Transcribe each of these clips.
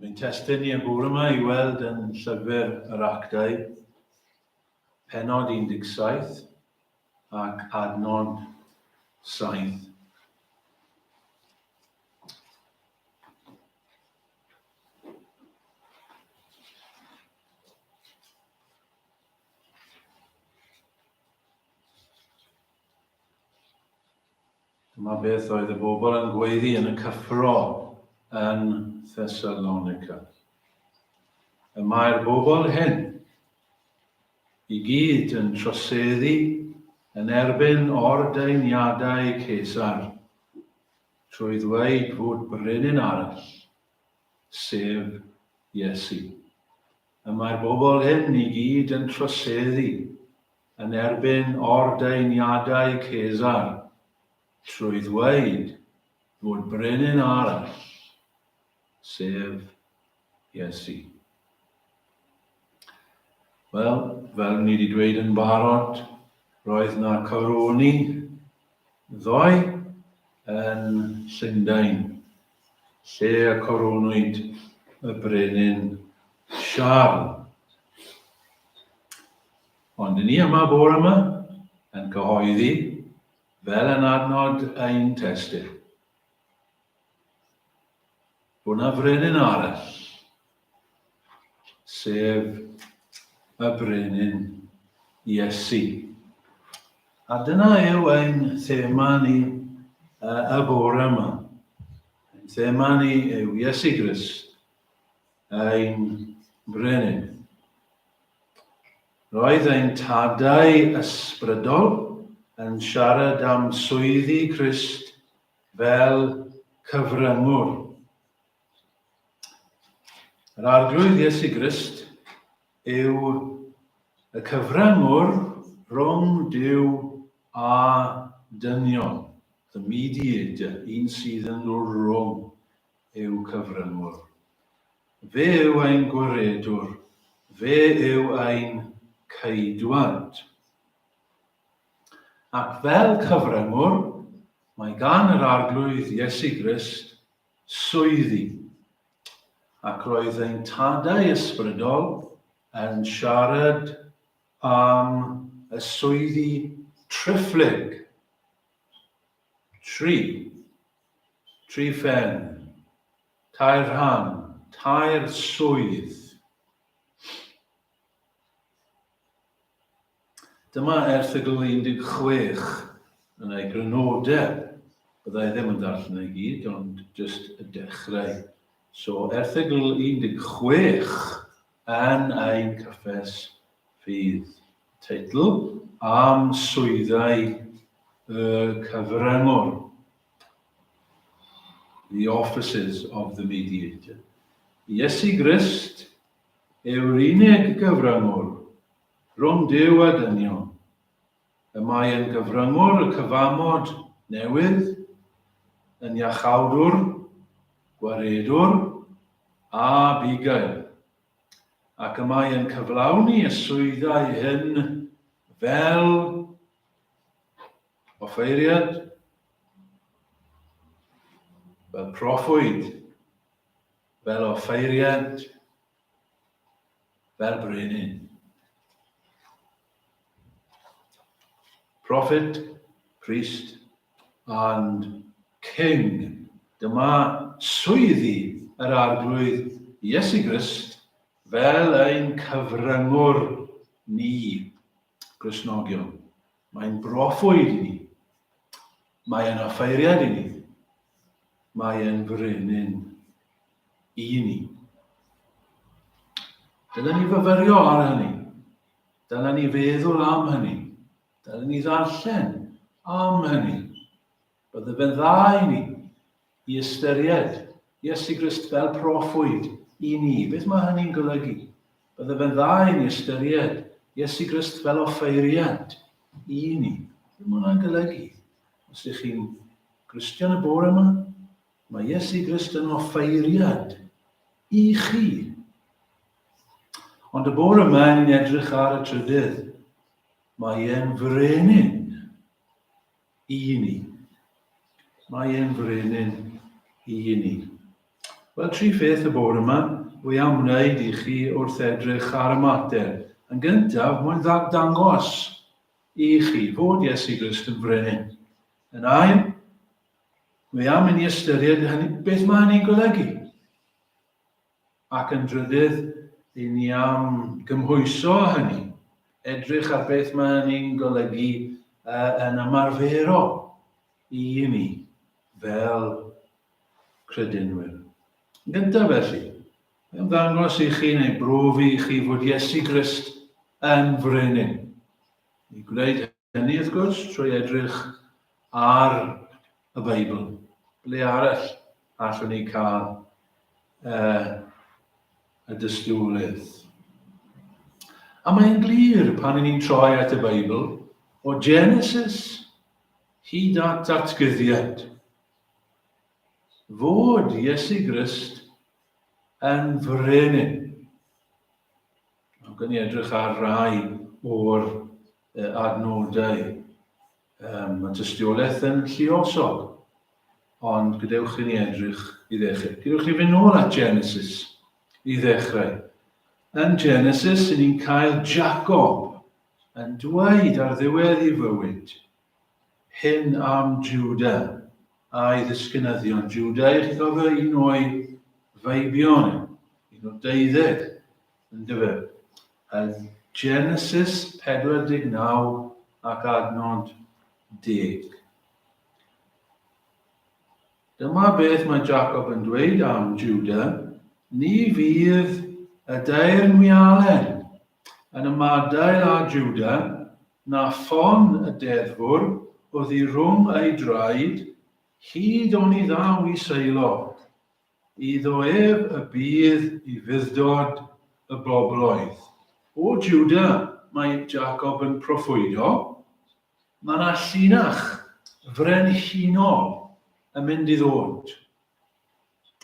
Mae'n testun ni y bore yma i weld yn llyfr yr Actau, penod 17 ac adnod 7. Dyma beth oedd y bobl yn gweiddi yn y cyffro yn Thessalonica. Y mae'r bobl hyn i gyd yn troseddu yn erbyn ordeiniadau Cesar trwy ddweud fod brenin arall, sef Iesu. Y mae'r bobl hyn i gyd yn troseddu yn erbyn ordeiniadau Cesar trwy ddweud fod brenin arall, sef Iesu. Wel, fel ni wedi dweud yn barod, roedd na coroni ddoe yn Llundain, lle y coronwyd y brenin Siarl. Ond ni yma bore yma yn cyhoeddi fel yn adnod ein testun bod na frenin arall, sef y brenin Iesu. A dyna yw ein thema ni y bore yma. Ein thema ni yw Iesu Grist, ein brenin. Roedd ein tadau ysbrydol yn siarad am swyddi Crist fel cyfryngwr. Yr Arglwydd Iesu Grist yw y cyfryngwr rhwng Duw a dynion, the mediator, un sydd yn rhwng yw cyfryngwr. Fe yw ein gwaredwr, fe yw ein ceidwad. Ac fel cyfryngwr, mae gan yr Arglwydd Iesu Grist swyddi, ac roedd ein tadau ysbrydol yn siarad am y swyddi triphlyg. Tri. Tri phen. Tair rhan. Tair swydd. Dyma erthygl 16 yn ei grynodeb. Byddai ddim yn darllen ei gyd, ond jyst y dechrau. So, erthygl 16 yn ein cyffes ffydd. Teitl, Am swyddau y cyfryngwr. The Offices of the Mediator. Iesu Grist yw'r unig gyfryngwr rhwng Duw a dynion. Y mae yn gyfryngwr y cyfamod newydd, yn iachawdwr, gwaredwr a bugail. Ac y mae yn cyflawni y swyddau hyn fel offeiriad, fel proffwyd, fel offeiriad, fel brenin. Prophet, priest and king. Dyma swyddi yr Arglwydd Iesu Grist fel ein cyfryngwr ni, Gristnogion. Mae'n broffwyd i ni. Mae'n offeiriad i ni. Mae'n frenin i ni. Dylen ni fyfyrio ar hynny. Dylen ni feddwl am hynny. Dylen ni ddarllen am hynny. Bydde fe'n dda i ni i ystyried Iesu Grist fel proffwyd i ni. Beth mae hynny'n golygu? Bydde fe'n dda i ni ystyried Iesu Grist fel offeiriad i ni. Beth mae hwnna'n golygu? Os ydych chi'n Gristion y bore yma, mae Iesu Grist yn offeiriad i chi. Ond y bore yma, ni'n edrych ar y trydydd. Mae e'n frenin i ni. Mae e'n frenin i ni. Wel, tri pheth y bore yma wy am wneud i chi wrth edrych ar y mater. Yn gyntaf, mwyn dangos i chi fod Iesu Grist yn frenin. Yn ail, wy am i ni ystyried hynny, beth mae hynny'n golygu. Ac yn drydydd, i ni am gymhwyso hynny, edrych ar beth mae hynny'n golygu yn ymarferol i ni fel credinwyr. Yn gyntaf felly, mae'n ddangos i chi neu brofi i chi fod Iesu Grist yn frenin. Ni'n gwneud hynny, wrth gwrs, trwy edrych ar y Beibl. Ble arall allwn ni cael y dystiolaeth? A mae'n glir pan ni'n troi at y Beibl, o Genesis hyd at Datguddiad, fod Iesu Grist yn frenin. Nawr, gan ni edrych ar rai o'r adnodau. Mae tystiolaeth yn lluosog, ond gadewch i ni edrych i ddechrau. Gadewch i ni fynd nôl at Genesis i ddechrau. Yn Genesis, ni'n cael Jacob yn dweud ar ddiwedd ei fywyd, hyn am Juda a'i ddisgynyddion. Juda, i chi gofio, un o'i feibion, un o'r deuddeg, yn dyfe. Yn Genesis 49 ac adnod 10. Dyma beth mae Jacob yn dweud am Juda, ni fydd y dair mwialen yn ymadael â Juda, na ffon y deddfwr oddi rhwng ei draed, hyd oni ddaw i Seilo. Iddo ef y bydd i fudd-dod y bobloedd. O Juda mae Jacob yn proffwydo, mae yna llinach frenhinol yn mynd i ddod.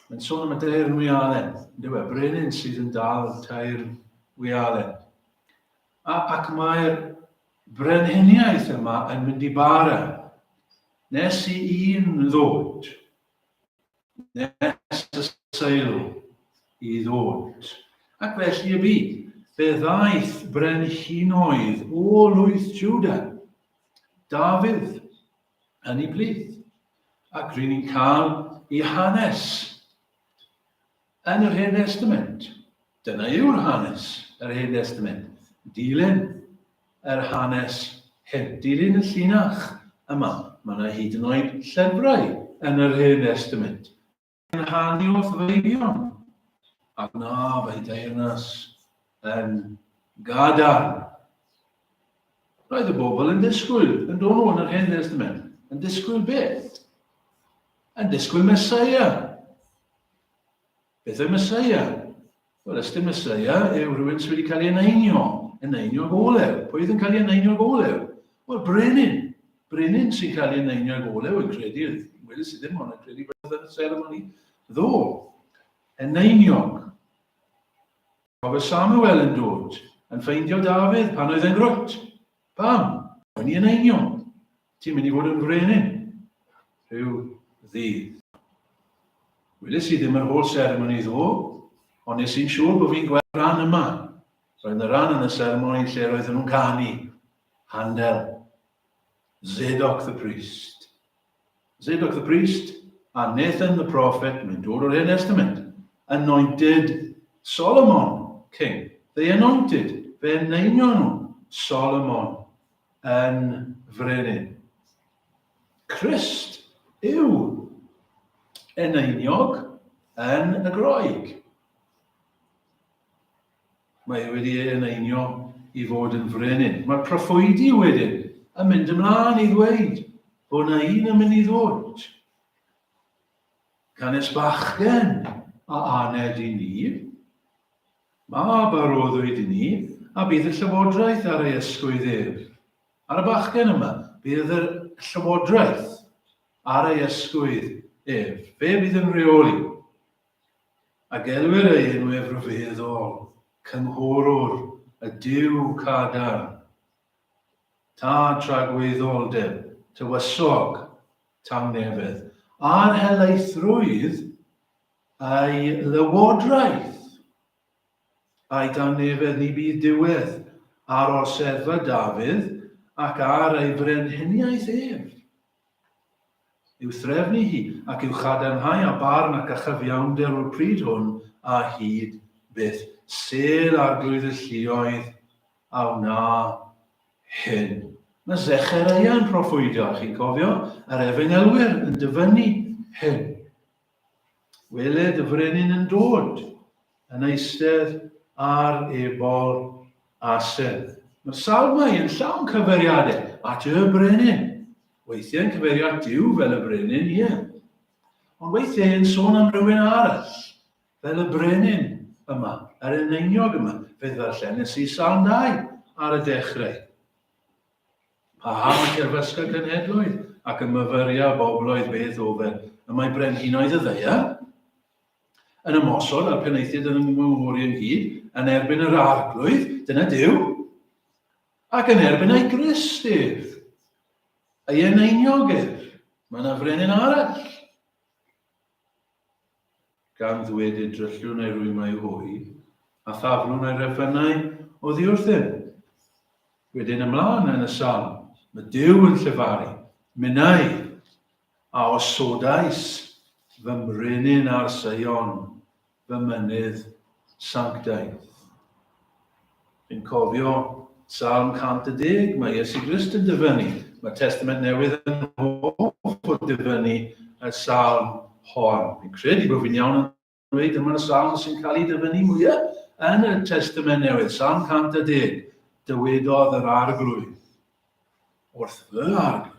Mae'n sôn am y dair wialen, yndyw e? Brenin sydd yn dal tair wialen. A, ac mae'r brenhiniaeth yma yn mynd i bara nes i un ddod, nes y seil i ddod. Ac felly y bu. Fe ddaeth brenhinoedd o lwyth Juda, Dafydd, yn ei plith. Ac ry'n ni'n cael ei hanes yn yr Hen Testament. Dyna yw'r hanes yr Hen Testament. Dilyn yr hanes hyn. Dilyn y llinach yma. Mae yna hyd yn oed llyfrau yn yr Hen Testament. Yn hanu wrth feibion, a gwnaf ei deyrnas yn gadarn. Roedd y bobl yn disgwyl, yn dod nhw yn yr Hen Testament, yn disgwyl beth? Yn disgwyl Mesoea. Beth yw Mesoea? Wel, ystyr Meseia yw rhywun sydd wedi cael ei eneinio, eneinio ag olew. Pwy oedd yn cael ei eneinio ag olew? Wel, brenin. Brenin sy'n cael ei eneinio ag olew, yn credu, weles i ddim ond yn credu beth yn y seremoni ddo. Eneiniog. Cofio Samuel yn dod, yn ffeindio Dafydd pan oedd e'n grwt. Pam? Mae'n i eneinio. Ti'n mynd i fod yn frenin. Rhyw ddydd. Weles i ddim yr holl seremoni ddo, ond nes i'n siŵr bod fi'n gweld rhan yma. Roedd yna ran yn y seremoni lle roedden nhw'n canu Handel, Zadok the priest. Zadok the priest a Nathan the prophet, mae'n dod o'r Hen Testament, anointed Solomon king. They anointed, fe eneinio nhw Solomon yn frenin. Crist yw eneiniog yn y Groeg. Mae e wedi ei eneinio i fod yn frenin. Mae'r proffwydi wedyn yn mynd ymlaen i ddweud bod yna un yn mynd i ddod. Canys bachgen a aned i ni, mab a roddwyd i ni, a bydd y llywodraeth ar ei ysgwydd ef. Ar y bachgen yma, bydd y llywodraeth ar ei ysgwydd ef. Fe fydd yn rheoli. A gelwir ei enw ef rhyfeddol, cynghorwr, y Duw cadarn, Tad tragwyddoldeb, tywysog, tangnefedd, a'r helaethrwydd Ei lywodraeth a'i dangnefedd ni bydd diwedd ar orseddfa Dafydd ac ar ei frenhiniaeth ef. I'w threfnu hi ac i'w chadarnhau â barn ac â chyfiawnder o'r pryd hwn a hyd byth. Sêl Arglwydd y Lluoedd a wna hyn. Mae Zechereia yn proffwydo, chi'n cofio, yr efengylwyr yn dyfynnu hyn. Wele dy frenin yn dod, yn eistedd ar ebol asen. Mae'r salmau yn llawn cyfeiriadau at y brenin. Weithiau yn cyfeirio at Duw fel y brenin, ie. Ond weithiau yn sôn am rywun arall, fel y brenin yma, yr eneiniog yma. Fe ddarllenes i Salm 2 ar y dechrau. Paham y terfysga cenhedloedd ac y myfyria bobloedd beth ofer y mae brenhinoedd y ddaear? Yn ymosod a'r penaethiaid yn ymgynghori ynghyd yn erbyn yr arglwydd, dyna Duw, ac yn erbyn ei Grist ef, ei eneiniog ef. Mae yna frenin arall. Gan ddweud dryllwn ei rwymau hwy, a thaflwn ei reffynnau oddi wrthym. Wedyn ymlaen yn y salm, mae Duw yn llefaru, Minnau a osodais fy mrenin ar Seion, fy mynydd sanctaidd. Fi'n cofio Salm 110, mae Iesu Grist yn dyfynnu. Mae Testament Newydd yn hoff o dyfynnu y salm hon. Fi'n credu bod fi'n iawn yn dweud dyma'r salm sy'n cael ei dyfynnu mwyaf yn y Testament Newydd. Salm 110, dywedodd yr arglwydd wrth fy arglwydd.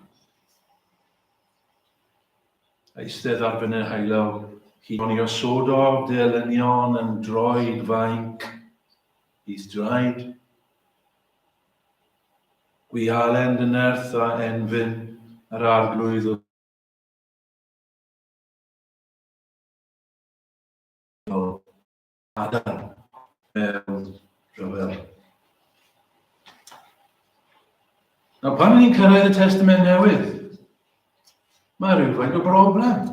Eistedd ar fyny haelawr, hyd oni osododd dy elynion yn droed fainc i'th draed. Gwialen dy nerth a enfyn yr arglwydd o adar mewn rhyfel. Nawr, pan ni'n cyrraedd y Testament Newydd, mae rhywfaint o broblem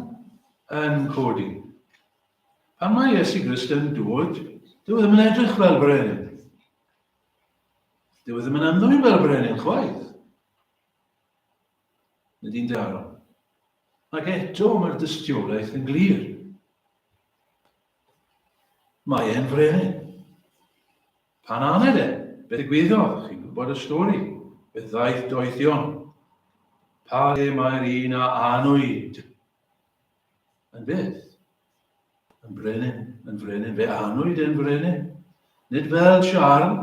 yn codi. Pan mae Iesu Grist yn dod, dyw e ddim yn edrych fel brenin. Dyw e ddim yn ymddwyn fel brenin chwaith. Nid un daro. Ac eto mae'r dystiolaeth yn glir. Mae e'n frenin. Pan aned e, beth ddigwyddodd? Chi'n gwybod y stori. Fe ddaeth doethion. Pa le mae'r un a anwyd? Yn beth? Yn brenin, yn frenin. Fe anwyd e'n frenin. Nid fel Siarl.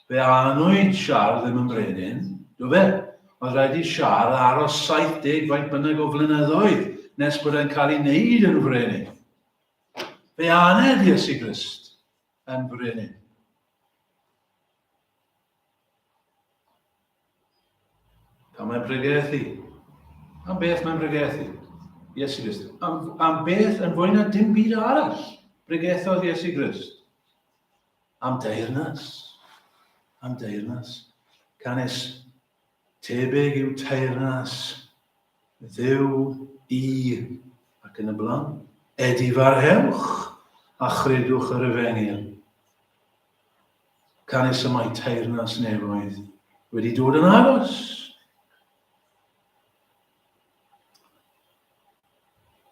Fe anwyd Siarl ddim yn brenin, do fe? Oedd rhaid i Siarl aros 70 faint bynnag o flynyddoedd nes bod e'n cael ei wneud yn frenin. Fe aned Iesu Grist yn frenin. Pan mae'n pregethu? Am beth mae'n pregethu? Iesu Grist. Am, am beth yn fwy na dim byd arall pregethodd Iesu Grist? Am deyrnas. Am deyrnas. Canys tebyg yw teyrnas Dduw i, ac yn y blaen. Edifarhewch a chredwch yr efengyl. Canys y mae teyrnas nefoedd wedi dod yn agos.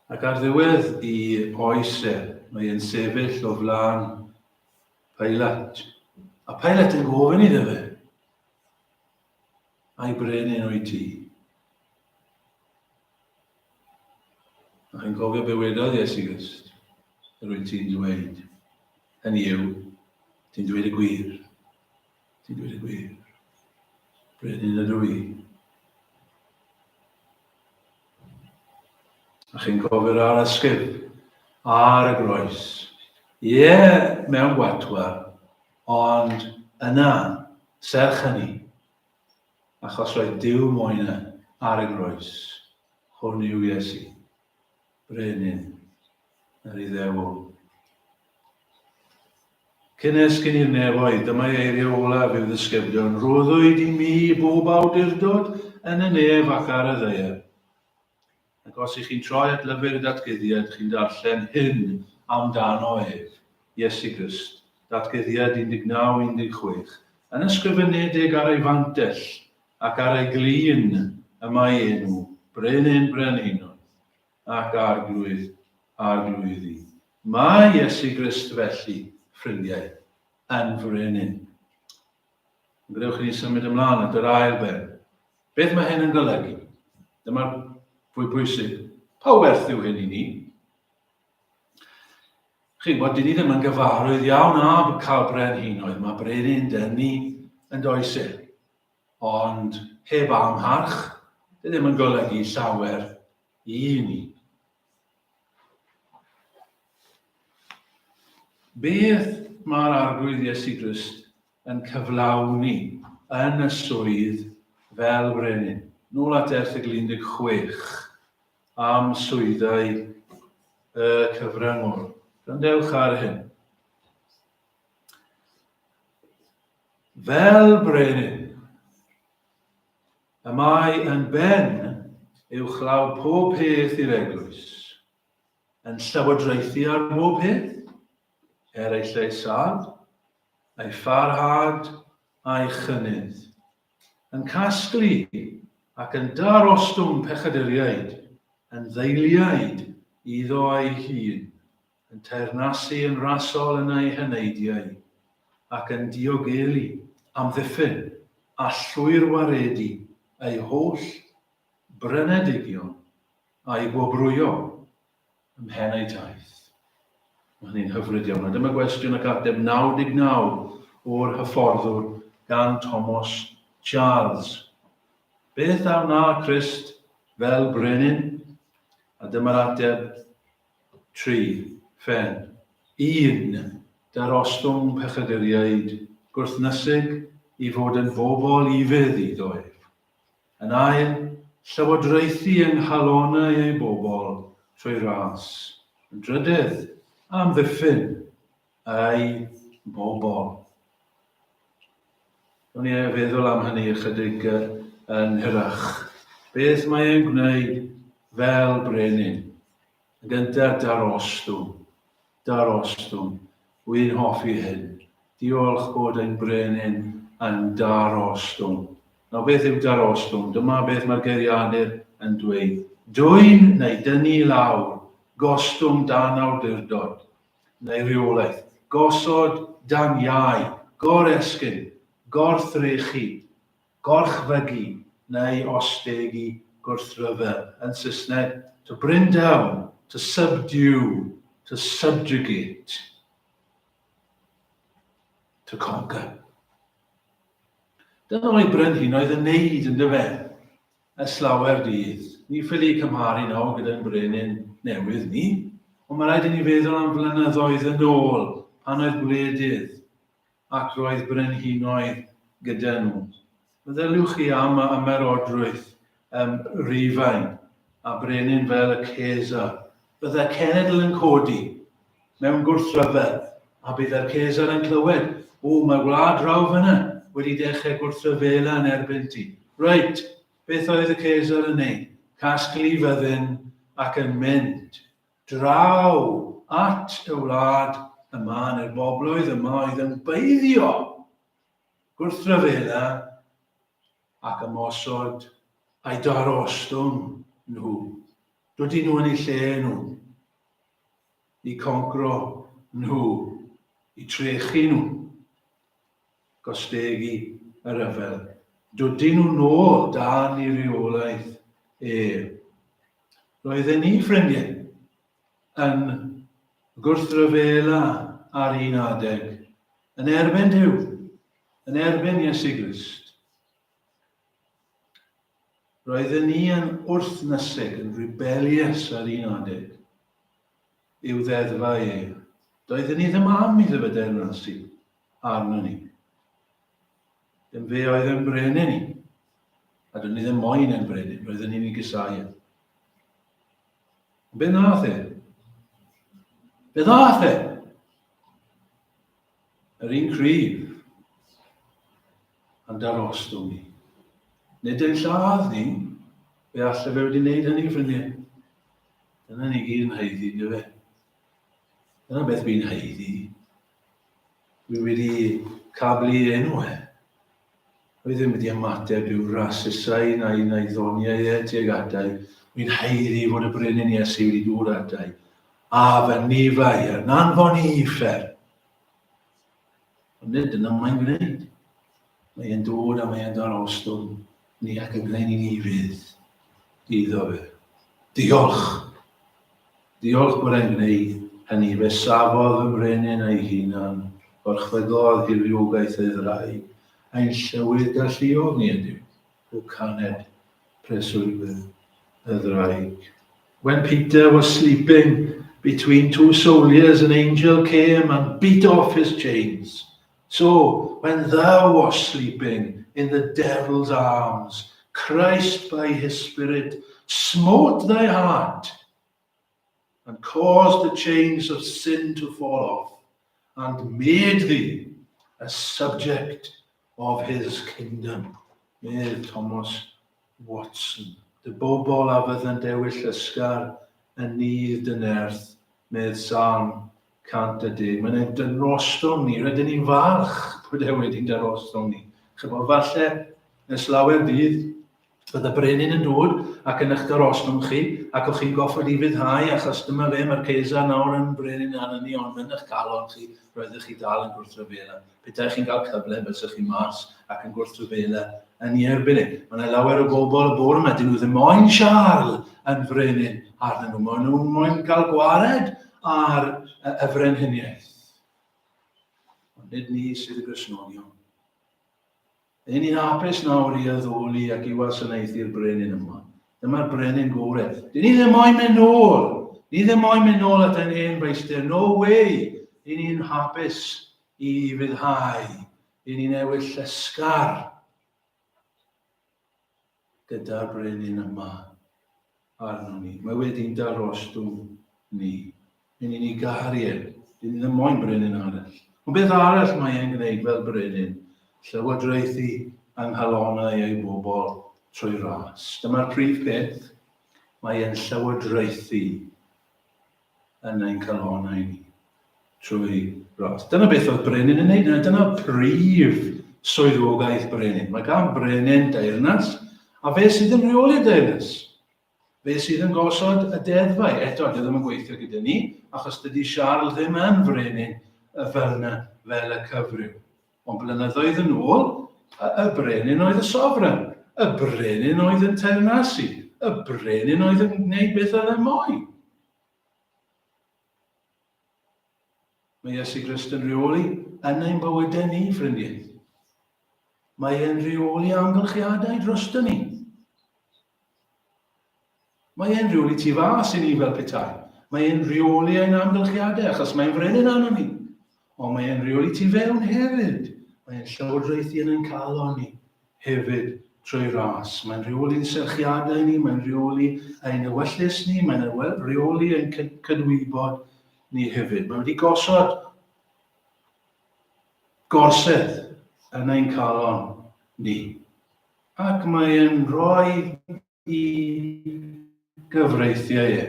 Ac ar ddiwedd i oes e, mae e'n sefyll o flaen Pilate. A Pilate yn gofyn iddo fe, Ai brenin wyt ti? A chi'n cofio be wedodd Iesu Grist? Yr wyt ti'n dweud. Hynny yw, ti'n dweud y gwir. Ti'n dweud y gwir. Brenin ydw i. A chi'n cofio'r arysgrif ar y groes. Ie, mewn gwatwar, ond yna, serch hynny, achos roedd Duw moyn e ar y groes, hwn yw Iesu, brenin yr Iddewon. Cyn esgyn i'r nefoedd, dyma ei eiriau olaf i'w ddisgyblion, Rhoddwyd i mi bob awdurdod yn y nef ac ar y ddaear. Ac os ych chi'n troi at lyfr y datguddiad, chi'n darllen hyn amdano ef, Iesu Grist, Datguddiad 19, 16, yn ysgrifenedig ar ei fantell ac ar ei glun y mae enw, Brenin Brenhinoedd ac Arglwydd Arglwyddi. Mae Iesu Grist felly, ffrindiau, yn frenin. Gadewch i ni symud ymlaen at yr ail ben. Beth mae hyn yn golygu? Dyma'r fwy pwysig. Pa werth yw hyn i ni? Chi'n gwybod, dyn ni ddim yn gyfarwydd iawn â cael brenhinoedd. Mae brenin dyn ni yn does e. Ond heb amharch, dyn ddim yn golygu llawer i ni. Beth mae'r Arglwydd Iesu Grist yn cyflawni yn y swydd fel brenin? Nôl at erthygl 16 am swyddau y cyfryngwr. Gwrandewch ar hyn. Fel brenin, Y mae yn ben uwchlaw pob peth i'r eglwys, yn llywodraethu ar bob peth, er ei llesâd, ei pharhad a'i chynnydd, yn casglu ac yn darostwng pechaduriaid yn ddeiliaid iddo ei hun, yn teyrnasu yn rasol yn eu heneidiau, ac yn diogelu, amddiffyn, a llwyr-waredu eu holl brynedigion a'u gwobrwyo ym mhen eu taith. Mae hynny'n hyfryd iawn. A dyma gwestiwn ac ateb 99 o'r hyfforddwr gan Tomos Charles. Beth a wna Crist fel brenin? A dyma'r ateb 3, Phen. 1, Darostwng pechaduriaid gwrthnysig i fod yn bobl ufudd iddo ef. Yn ail, llywodraethu yng nghalonnau ei bobl trwy ras. Yn drydydd, amddiffyn ei bobl. Gawn ni feddwl am hynny ychydig yn hirach. Beth mae e'n gwneud fel brenin? Yn gyntaf, darostwng. Darostwng. Wy'n hoffi hyn. Diolch bod ein brenin yn darostwng. Nawr, beth yw darostwng? Dyma beth mae'r geiriadur yn dweud. Dwyn neu dynnu i lawr, gostwng dan awdurdod. neu reolaeth, gosod dan iau, goresgyn, gorthrechu, gorchfygu neu ostegu gwrthryfel, yn Saesneg, to bring down, to subdue, to subjugate, to conquer. Dyna oedd brenhinoedd yn neud, yn dyfe? Ers lawer dydd. Ni ffili cymharu nawr gyda'n brenin newydd ni, ond mae rhaid i ni feddwl am flynyddoedd yn ôl pan oedd gwledydd ac roedd brenhinoedd gyda nhw. Meddyliwch chi am y ymerodrwydd ym Rufain a brenin fel y Caesar. Byddai cenedl yn codi mewn gwrthryfel a byddai'r Caesar yn clywed, o, mae wlad draw fyna wedi dechrau gwrthryfela yn erbyn ti. Reit, beth oedd y Caesar yn neud? Casglu fyddin ac yn mynd draw at y wlad yma neu'r bobloedd yma oedd yn beiddio gwrthryfela ac ymosod a'i darostwng nhw. Dod nhw yn eu lle nhw. I concro nhw, i trechu nhw, gostegu y rhyfel. Dwdi nhw nôl dan i reolaeth e. Roedden ni, ffrindiau, yn gwrthryfela ar un adeg, yn erbyn Duw, yn erbyn Iesu Grist. Roedden ni yn wrthnysig, yn rebellious ar un adeg, i'w ddeddfau e. Doedden ni ddim am iddo fe deyrnasu arno ni. Dim fe oedd yn brenin ni. A doedden ni ddim moyn yn brenin, roedden ni'n ei gysau e. Be nath e? Be nath e? Yr un cryf a'n darostwng ni. Nid ein lladd ni, fe alle fe wedi wneud hynny, ffrindiau. Dyna ni gyd yn haeddu, ynddo fe? Dyna beth fi'n haeddu. Dwi wedi cablu enw e. Dwi ddim wedi ymateb i'w rasusau na'i na'i ddoniau e tuag atai. Dwi'n haeddu fod y brenin Iesu wedi dod atai. A fy nifau yn anfon i uffern. Ond nid dyna mae'n gwneud. Mae e'n dod a mae e'n darostwng ni ac yn gwneud ni'n ufudd iddo fe. Diolch! Diolch bod e'n gwneud hynny. Fe safodd y brenin ei hunan, gorchfygodd hiliogaeth ei ddraig, ein llywydd galluog ni ydyw, o caned preswylwyr y ddraig. When Peter was sleeping between two soldiers, an angel came and beat off his chains. So, when thou wast sleeping in the devil's arms, Christ by his Spirit smote thy heart and caused the chains of sin to fall off and made thee a subject of his kingdom. Medd Thomas Watson. Dy bobl a fyddant ewyll ysgar yn nydd dy nerth, medd Salm 110. Mae'n ein dynrostwng ni. Rydyn ni'n falch bod e wedi'n darostwng ni. Chybod, falle nes lawer dydd, bydd y brenin yn dod ac yn eich darostwng chi, ac o'ch chi'n goffod i fyddhau, achos dyma fe, mae'r Caesar nawr yn brenin arno ni, ond yn eich calon chi, roeddech chi dal yn gwrthryfela. Petai chi'n cael cyfle, bysech chi mas ac yn gwrthryfela yn ei erbyn e. Mae yna lawer o bobl y bore yma, dyn nhw ddim moyn Siarl yn frenin arnyn nhw. Maen nhw'n moyn cael gwared ar y, y frenhiniaeth. Ond nid ni sydd y Gristnogion. Yn ni'n hapus nawr i addoli ac i wasanaethu'r brenin yma. Dyma'r brenin gore. Dyn ni ddim moyn mynd nôl. Ni ddim moyn mynd nôl at ein hen feistr. No way. Dyn ni'n hapus i fyddhau. Dyn ni'n newid llesgar gyda'r brenin yma arno ni. Mae wedi'n darostwng ni. Dyn ni'n ei garu e. Dyn ni ddim moyn brenin arall. Ond beth arall mae e'n gwneud fel brenin? Llywodraethu yng nghalonnau ei bobl trwy ras. Dyma'r prif peth. Mae e'n llywodraethu yn ein calonnau ni trwy ras. Dyna beth oedd brenin yn wneud. Dyna prif swyddogaeth brenin. Mae gan brenin deyrnas, a fe sydd yn rheoli'r deyrnas. Fe sydd yn gosod y deddfau. Eto, dy ddim yn gweithio gyda ni, achos dydy Siarl ddim yn frenin y fel yna, fel y cyfryw. Ond blynyddoedd yn ôl, y brenin oedd y sofran. Y brenin oedd yn teyrnasu. Y brenin oedd yn gwneud beth oedd e moyn. Mae Iesu Grist yn rheoli yn ein bywydau ni, ffrindiau. Mae e'n rheoli amgylchiadau drosto ni. Mae e'n rheoli tu fas i ni fel petai. Mae e'n rheoli ein amgylchiadau achos mae'n frenin arno ni. Ond mae e'n rheoli tu fewn hefyd. Mae e'n llywodraethu yn ein calon ni hefyd trwy ras. Mae'n rheoli'n serchiadau ni, mae'n rheoli ein ewyllys ni, mae'n rheoli ein cydwybod ni hefyd. Mae wedi gosod gorsedd yn ein calon ni. Ac mae e'n rhoi i gyfreithiau e.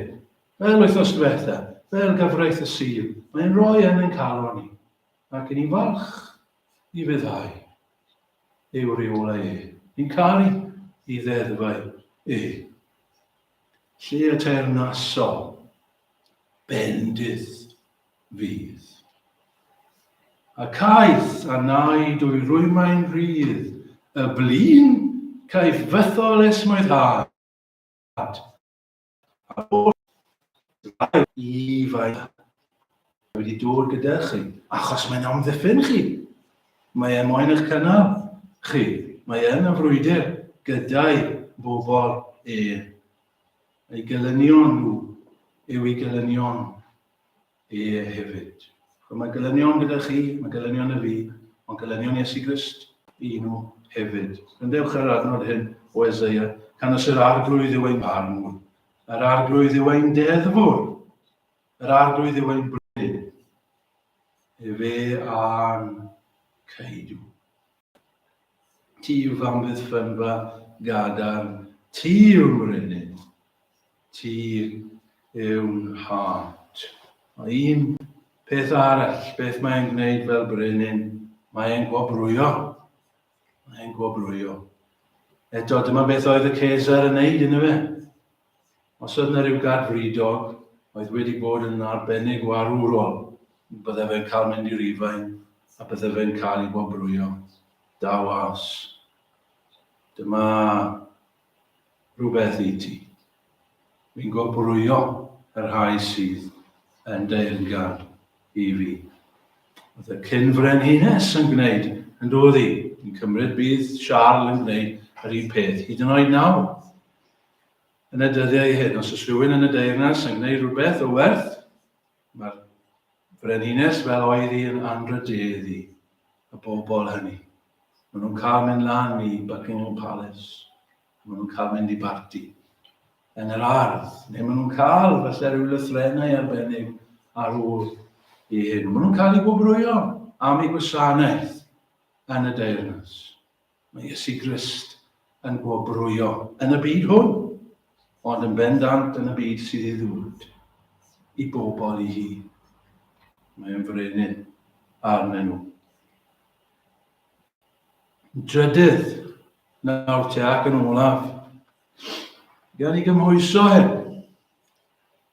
Fel wythnos diwetha, fel gyfraith y Sul, mae'n rhoi yn ein calon ni, ac yn ni'n falch i fyddai ei reolau e. Ni'n caru i ddeddfau e. Lle y teyrnasol bendith fydd. A caeth a nai dwy rwymau'n rhydd, y blin caiff fythol esmwythâd, a holl i fai wedi dod gyda chi, achos mae'n amddiffyn chi. Mae e moyn eich cynnal chi. Mae e yn y frwydr gyda'i bobl e. Ei gelynion nhw yw ei gelynion e hefyd. So mae gelynion gyda chi, mae gelynion y fi, ond gelynion Iesu Grist i nhw hefyd. Gwrandewch ar adnod hyn o Eseia, canys yr arglwydd yw ein barnwr, yr arglwydd yw ein deddfwr, yr arglwydd yw ein brenin, efe a'n ceidw. Ti yw fy amddiffynfa gadarn, ti yw mrenin, ti yw'n nhad. Mae un peth arall, beth mae'n gwneud fel brenin, mae e'n gwobrwyo. Mae e'n gwobrwyo. Eto, dyma beth oedd y Cesar yn neud, yna fe. Os oedd yna rhyw gadfridog oedd wedi bod yn arbennig o arwrol, bydde fe'n cael mynd i Rufain a bydde fe'n cael ei wobrwyo. Da was. Dyma rhywbeth i ti. Fi'n gwobrwyo y rhai sydd yn deyrngar i fi. Oedd y cyn frenhines yn gwneud yn doedd hi? Fi'n cymryd bydd Siarl yn gwneud yr un peth, hyd yn oed nawr. Yn y dyddiau hyn, os oes rhywun yn y deyrnas yn gwneud rhywbeth o werth, mae'r frenhines fel oedd hi yn anrhydeddu y bobl hynny. Maen nhw'n cael mynd lan i Buckingham Palace. Maen nhw'n cael mynd i barti yn yr ardd, neu maen nhw'n cael falle rhyw lythrennau arbennig ar ôl i hyn. Maen nhw'n cael eu gwobrwyo am eu gwasanaeth yn y deyrnas. Mae Iesu Grist yn gwobrwyo yn y byd hwn, ond yn bendant yn y byd sydd i ddod i bobl i hun. Mae yn frenin arnyn nhw. Drydydd, nawr te ac yn olaf, gan i gymhwyso hyn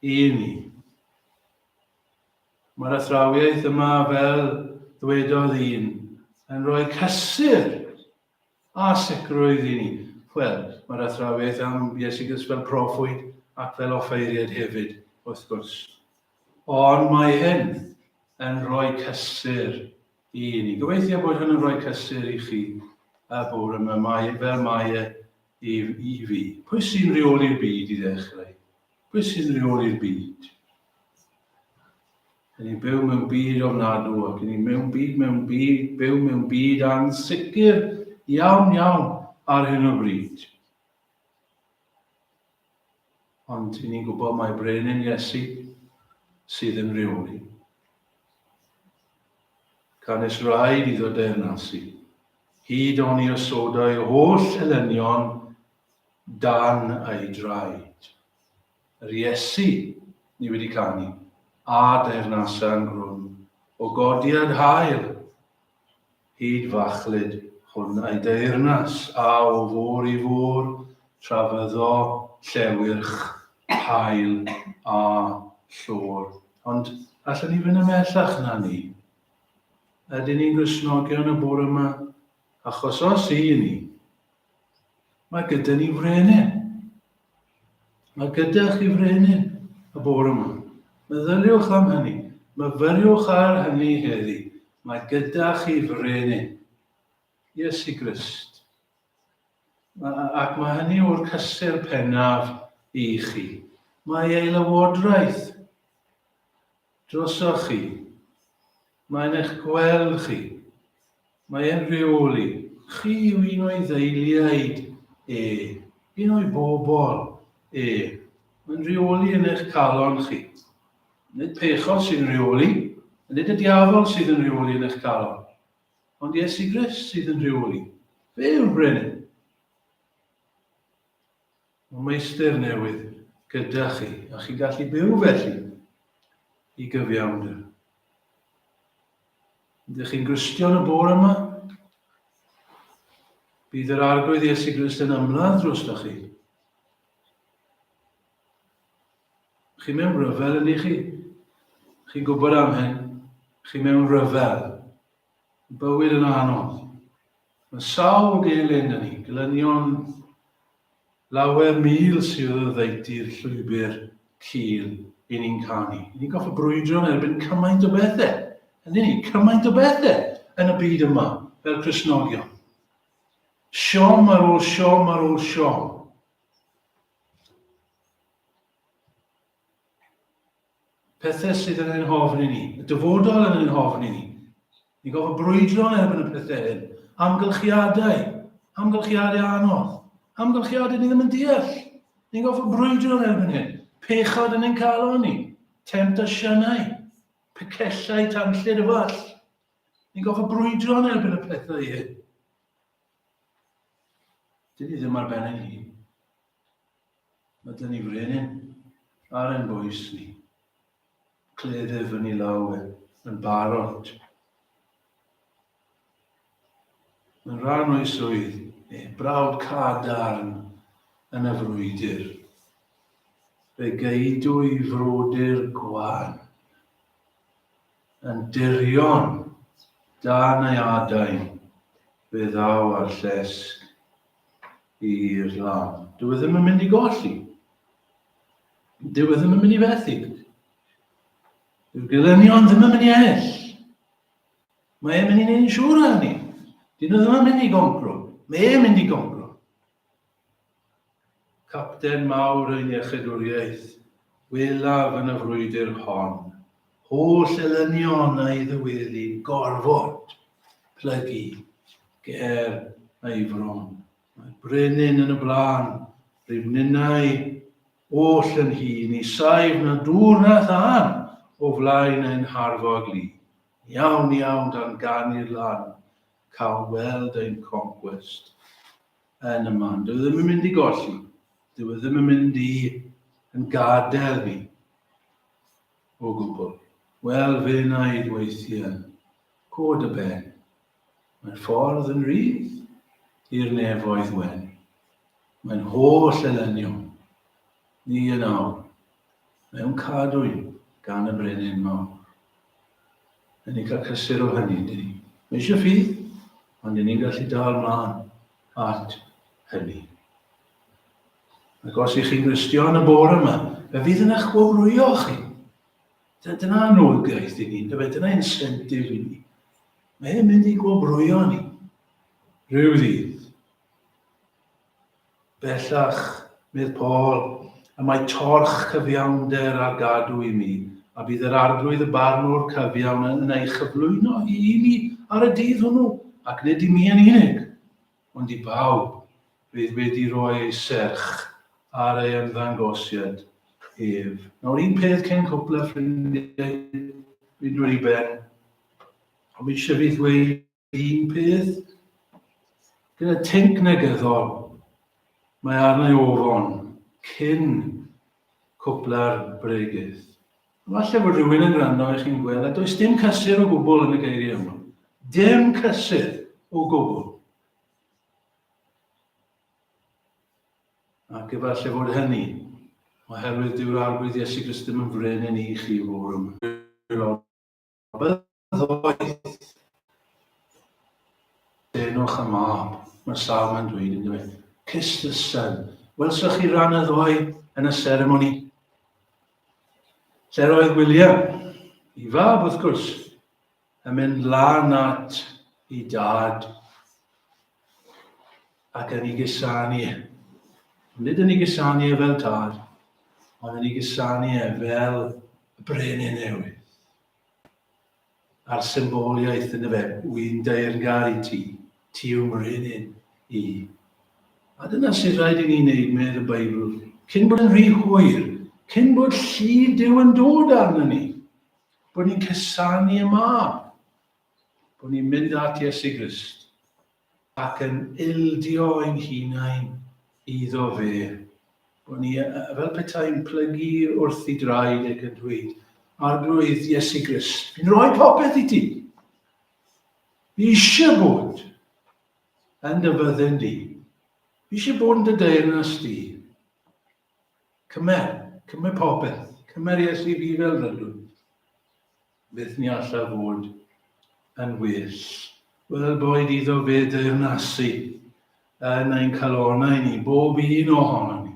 i ni. Mae'r athrawiaeth yma, fel ddwedodd un, yn rhoi cysur a sicrwydd i ni. Wel, mae'r athrawiaeth am Iesu Grist fel proffwyd ac fel offeiriad hefyd, wrth gwrs. Ond mae hyn yn rhoi cysur i ni. Gobeithio bod hwn yn rhoi cysur i chi y bore yma, mae, fel mae e i, i fi. Pwy sy'n rheoli'r byd i ddechrau? Pwy sy'n rheoli'r byd? Yn ni'n byw mewn byd ofnadw ac yn ni'n mewn byd mewn byd, byw mewn byd ansicr iawn iawn ar hyn o bryd. Ond i ni'n gwybod mai brenin Iesu sydd yn rheoli. Canys rhaid iddo deyrnasu, hyd oni osodai holl elynion dan ei draed. Yr Iesu, ni wedi canu, a deyrnasa'n grwn, o godiad hael Hyd fachlud hwn a'i deyrnas, a o fôr i fôr, tra fyddo llewyrch, haul a llôr. Ond allwn ni fynd ymhellach na ni? Ydyn ni'n Gristnogion y bore yma? Achos os i ni, Mae gyda ni frenin. Mae gyda chi frenin y bore yma. Meddyliwch am hynny. Myfyriwch ar hynny heddi. Mae gyda chi frenin. Iesu Grist. Ac mae hynny o'r cysur pennaf i chi. Mae ei lywodraeth drosoch chi. Mae'n eich gweld chi. Mae e'n rheoli. Chi yw un o'i ddeiliaid e, un o'i bobl e. Mae'n rheoli yn eich calon chi. Nid pechod sy'n rheoli, nid y diafol sydd yn rheoli yn eich calon, ond Iesu Grist sydd yn rheoli. Fe yw'r brenin. Mae meistr newydd gyda chi, a chi'n gallu byw felly i gyfiawnder. Ydych chi'n Gristion y bore yma? Bydd yr Arglwydd Iesu Grist yn ymladd drostoch chi. Chi mewn rhyfel yn chi? Chi'n gwybod am hyn? Chi mewn rhyfel. Bywyd yn anodd. Mae sawl gelyn yn ni, gelynion lawer mil sydd oddeutu'r llwybr cul i ni'n canu. I ni'n goffa brwydro yn erbyn cymaint o bethau. Yndyn ni, cymaint o bethau yn y byd yma fel Cristnogion. Siom ar ôl siom ar ôl siom. Pethau sydd yn ein hofn i ni, y dyfodol yn ein hofn i ni. Ni'n gofod brwydro yn erbyn y pethau hyn. Amgylchiadau, amgylchiadau anodd, amgylchiadau ni ddim yn deall. Ni'n gofod brwydro yn erbyn hyn. Pechod yn ein calon ni, temtasiynau, pecellau tanllyd y fall. Ni'n gofod brwydro yn erbyn y pethau hyn. Dyn ni ddim ar ben ein hun. Mae dyn ni frenin. ar ein bwys ni. Cleddyf yn ei law e, yn barod. Mae'n rhan o'i swydd, e, brawd cadarn yn y frwydr. Fe geidw i frodyr gwan yn dirion dan ei adain, fe ddaw â'r llesg i'r lan. Dyw e ddim yn mynd i golli. Dyw e ddim yn mynd i fethu. Dyw'r gelynion ddim yn mynd i ennill. Mae e'n mynd i wneud yn siŵr o hynny. Dyn nhw ddim yn mynd i goncro. Mae e'n mynd i goncro. Capten mawr ein iechydwriaeth, welaf yn y frwydr hon, holl elynion a'i ddyweddi gorfod plygu ger ei fron. Mae brenin yn y blaen, rhyw ninnau oll yn hi, ni saif na dŵr na thân o flaen ein harfog lu. Iawn, iawn, dan ganu'r lan, cawn weld ein concwest yn y man. Dyw e ddim yn mynd i golli. Dyw e ddim yn mynd i yn gadael ni o gwbl. Wel, fe wnaed weithiau. Cod y ben. Mae'r ffordd yn rhydd i'r nefoedd wen. Mae'n holl elynion. Ni yn awr. Mewn cadwyn gan y brenin mawr. Yn ni'n cael cysur o hynny, dyn ni. Mae eisiau ffydd, ond dyn ni'n gallu dal mlaen at hynny. Ac os ych chi'n Gristion y bore yma, fe fydd yn eich gwobrwyo chi. Dyna anogaeth i ni, dyna insentif i ni. Mae e'n mynd i gwobrwyo ni. Rhyw ddydd. Bellach, medd Paul, y mae torch cyfiawnder ar gadw i mi, a bydd yr Arglwydd y Barnwr cyfiawn yn ei chyflwyno hi i mi ar y dydd hwnnw, ac nid i mi yn unig, ond i bawb fydd wedi rhoi ei serch ar ei ymddangosiad ef. Nawr, un peth cyn cwpla, ffrindiau, fi'n dod i ben, ond fi eisiau fi ddweud un peth, gyda tinc negyddol, mae arna i ofon cyn cwpla'r bregeth. Falle bod rhywun yn gwrando i chi'n gweld, a does dim cysur o gwbl yn y geiriau yma. Dim cysur o gwbl. Ac efallai fod hynny, oherwydd dyw'r Arglwydd Iesu Grist ddim yn frenin i chi fod yma. Byddoedd. Denwch y mab, mae'r salm yn dweud yn dweud. Kiss the son. Welsoch chi ran y ddoe yn y seremoni? Lle'r oedd William, i fab wrth gwrs, yn mynd lan at ei dad ac yn ei gusanu e. Nid yn ei gusanu e fel tad, ond yn ei gusanu e fel y brenin newydd. A'r symboliaeth yn y fe, wy'n deyrngar i ti, ti yw mrenin i. A dyna sydd rhaid i ni wneud, medd y Beibl, cyn bod yn rhy hwyr, cyn bod llu Duw yn dod arno ni, bod ni'n cysanu y mab, bod ni'n mynd at Iesu Grist ac yn ildio ein hunain iddo fe. Bod ni fel petai'n plygu wrth i draed ac yn dweud, Arglwydd Iesu Grist, fi'n rhoi popeth i ti. Fi eisiau bod yn dy fyddin di. Fi eisiau bod yn dy deyrnas di. Cymer, cymer popeth. Cymer Iesu fi fel rydw. Beth ni alla fod yn well? Wel, boed iddo fe deyrnasu yn ein calonau ni, bob un ohono ni.